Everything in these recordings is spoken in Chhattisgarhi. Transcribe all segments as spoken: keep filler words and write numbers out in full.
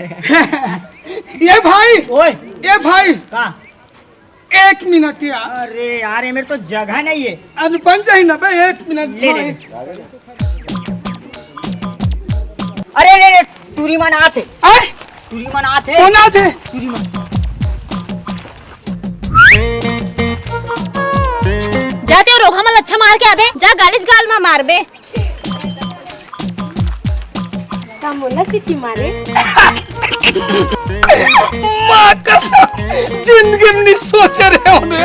ये भाई, ओए। ये भाई, का? एक मिनट यार। अरे यार, ये मेरे तो जगह नहीं है। आज बन जाए ना भाई, एक मिनट ले, ले, भाई। ले। अरे, अरे, अरे, टूरी मन आथे। आय? टूरी मन आथे। कौन आथे? टूरी मन। जाते हो रोगहा मन अच्छा मार के आबे, जा गालिच गाल मा मारबे। का मोला सीटी मारे? माँ कसम, जिंदगी में नहीं सोचे रहे होंगे।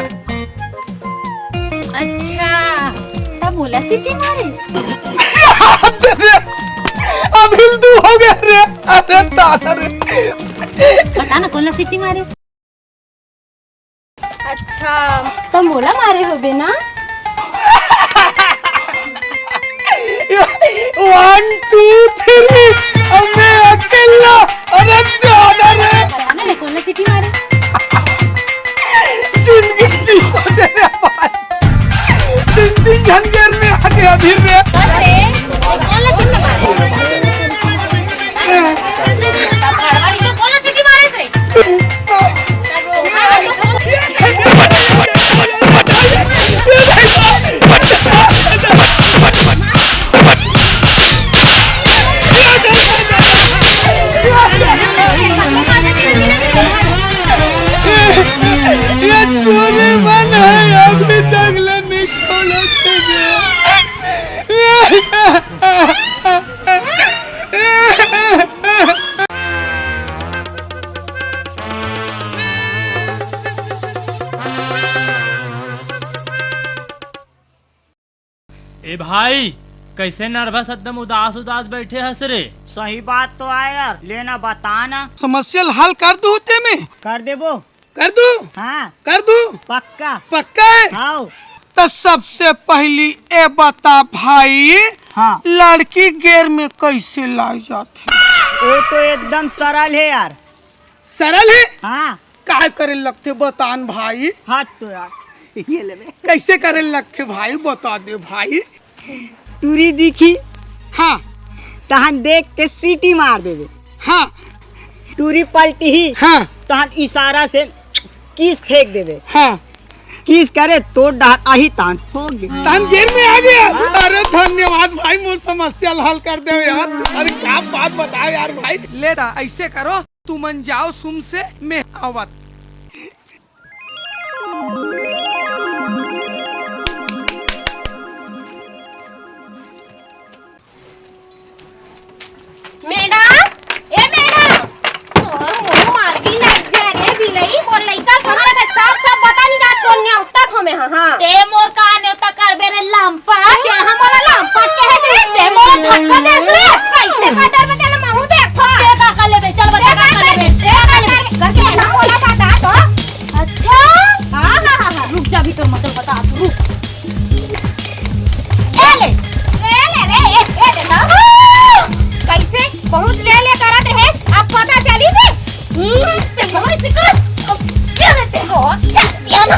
अच्छा, तब मोला सीटी मारे? अबे, अभी तू हो गया रे। अरे दादा रे। बता ना, कौन ला सीटी मारे? अच्छा, त मोला मारे होबे ना? One, two, three, अब मैं अकेला। अरे दादा रे। पता ना, ले कौन ला सीटी मारे? जिंदगी की सोचे रे भाई। तीन, तीन झन घर में आके अभी रे। अरे, कौन ला सीटी मारे? ये टूरी मन है, अभी तक ले निकलत हे। ए भाई, कैसे nervous एकदम उदास उदास बैठे हस रे? सही बात तो आय यार, लेना बता ना। समस्या ल हल कर दू ते में। कर देबो। कर दू? हाँ। कर दू? पक्का। पक्का है? हाँ। तो सबसे पहली ए बता भाई, हाँ। लड़की गेर में कैसे लाई जाती? वो तो एकदम सरल है यार। सरल है? हाँ। काय करे लगथे बतान भाई? हाँ तो यार, ये ले बे। कैसे करे लगथे भाई, बता दे भाई। टूरी दिखी, हाँ। तहन देख के सीटी मार देबे। हाँ। टूरी पलटी ही, हाँ। तहन इशारा से किस फेंक देबे। हाँ। किस करे तोर डहर आही तहन हो गे। तहन गेर में आ गया। हाँ। अरे धन्यवाद भाई, मोर समस्या ल हल कर दे यार। अरे का बात बताओ यार भाई। ले दा, ऐसे करो, तुमन जाओ सुम से, मैं आवत। मैडम, ए मैडम, तोर मुंह मार भी लग जा रे बिलई, मोर लइका समझ के सब, सब बता नहीं जात, तोर न्योता थो मैं, हाँ, हाँ। ते मोर का न्योता करबे रे लंपट? ते हमला लंपट कहे रे, ते मोर धक्का दे रे, कैसे कतर में तेला महू देखो। ते का कर लेबे, चल बता का कर लेबे, ते का कर लेबे, करके ना बोला बता तो। अच्छा। हाँ, हाँ, हाँ, हाँ, रुक जा, अभी तो मतलब बता, रुक। ए ले, ए ले रे, ए, ए ले ना। कैसे? बहुत ले ले करत रहे, अब पता चली रे। हम्म, ते बहुत सिखा। अब क्या लेते हो? क्या, क्या ना?